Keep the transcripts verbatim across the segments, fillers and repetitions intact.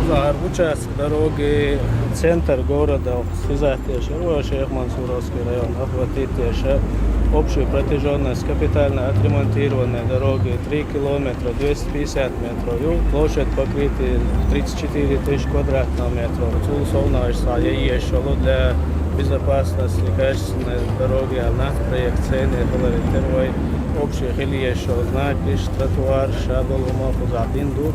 ХӀара участок дороги центр города связать деш, Шейх-Мансуровский район охватить деш, общую протяжённость капитально отремонтированной дороги три километра двести пятьдесят метров, ю, площадь покрытия тридцать четыре тысячи квадратных метров. Цул совнагӀа еш йола для безопасности качественной дороги, а нах проект цены хиларетар вай общий хила еш йола знакаш, тротуар, шабал ума хуза дин ду.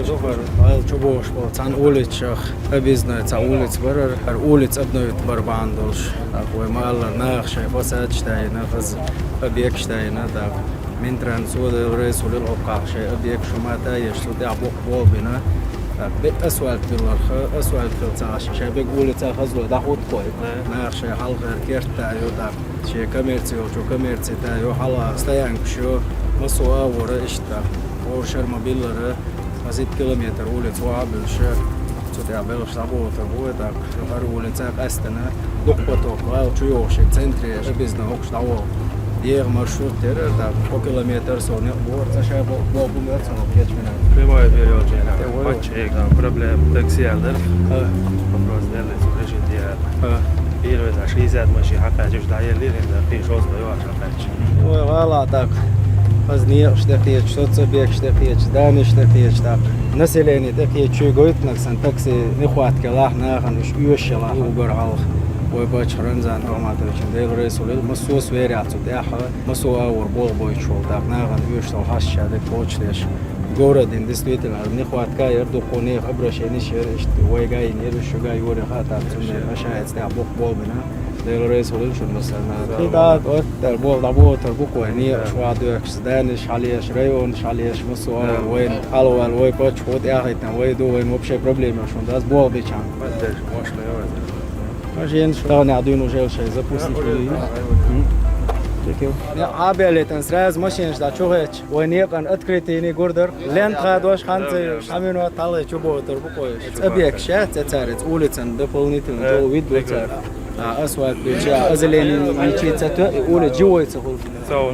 Зуфар, вал чубош бол, цан уличах, объездной ца улиц барар, ар улиц обновить бар бандуш. Так, вай малла нах шай фасад штайна, хаз объект штайна, так. Минтран содал рейсулил оках шай объект шумата еш сутя бок бол бина. Так, бек асфальт биларха, асфальт хил ца шай бек улица хазло дахут кой. Нах шай халхар керта ю, так. Шай коммерциялчу коммерци та ю, хала стоянка шу, масуа вора ишта. Оршар мобиллара, азит километр улиц ва бюлша. Цутя белш сабота буе, так, хар улица кастана, дук поток, вал чуёши центре, бизнес окш давол. Ех маршрут тера, так, по километр соне бор, ца шай бо, бо бумер, ца кечмена. Прямой перевод, Пачек, там, проблем, такси алдар. Вопрос делается, решить я. Первый, за шестьдесят машин, хакачуш, да, я лирин, да, пиш, оста, ё, хакач. Ой, вала, так. Аз не, что хеч, что цебек, что хеч, да, не, что хеч, так. Население, так, хеч, чё, гойтнак, сан, такси, нехватка, лах, нахан, уж, уж, лах, угар, халх. Ой, бач, Рамзан Ахматович, Дейл Рейсулил, массу сверяцу, тяха, массу аур, бол, бой, чё, так, нахан, уж, сол, хаш, ща, так, почтеш. Город, ин, действительно, нехватка, ер, духу, нех, обращение, шер, ишт, вайга, ин, ер, шуга, юре, ха, так, цунде, машаец, тя, бок, бол, бина. Дейл Рейсулил, шун, масана. Хитат, оттар, бол, да, ботар, буквой, не, шва, дёк, зданеш, халеш, район, халеш, массу, вайн, алвал, вай, поч, вот, я, хитан, вай, ду, вайн, вообще проблема, шун, дас, бол, бичан. Поддержка, можно, я, Машин, что, не, один уже шай запустить, или? М? Чекил. Не, а, билетан, сразу машин, жда, чё, Вай некъан открытый не гурдар. Лента дош ханцы, шамино талы чубо турбу кой. Объект ша, ца царец, улицан дополнительно, то вид бу цар. А, асфальт бу ша, озеленение, ничи ца то, и улиц живой ца хул.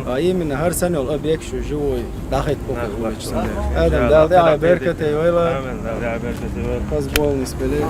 А именно, хар санал объект шу живой, дахит по улиц. Адам, дал да, беркате, вайла. Амин, дал да, беркате, вайла. Позволни спели.